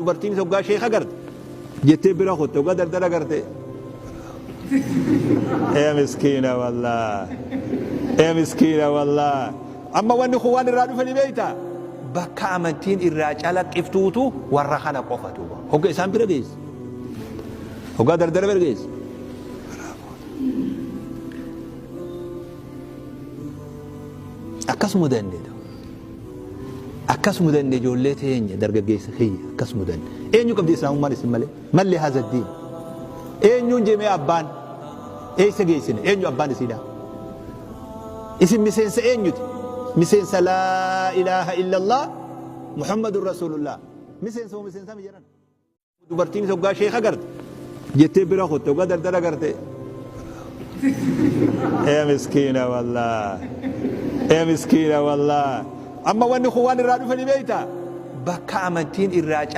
Dubartiin hoggaa sheeka garte jettee bira kutte, hoggaa dardara garte. Ee miskiina wallah. Ee miskiina wallah. Amma wanni kun waan irraa dhufe ni beekta. Bakka amantiin irraa calaqqiftuutu warra kana qofa duuba. Hogga isaan bira geesse. Hoggaa dardara bira geesse. Akkas mudanne. Akkas mudanne ijoollee teenya, dargaggeessa kiyya, akkas mudanne. Eenyu qabdi islaamummaan isin malee? Malli haza diin. Eenyuun jemee abbaan? Eessa geessine? Eenyu abbaan isiidha? Isin miseensa eenyuti? Miseensa laa ilaaha illallah Muhammadun Rasulullah. Miseensa moo miseensa mi jedhan? Dubartiin hoggaa sheeka garte jettee bira kutte, hoggaa dardara garte. Ee miskiina wallah. Ee miskiina wallah. Amma wanni kun waan irraa dhufe ni beekta. Bakka amantiin irraa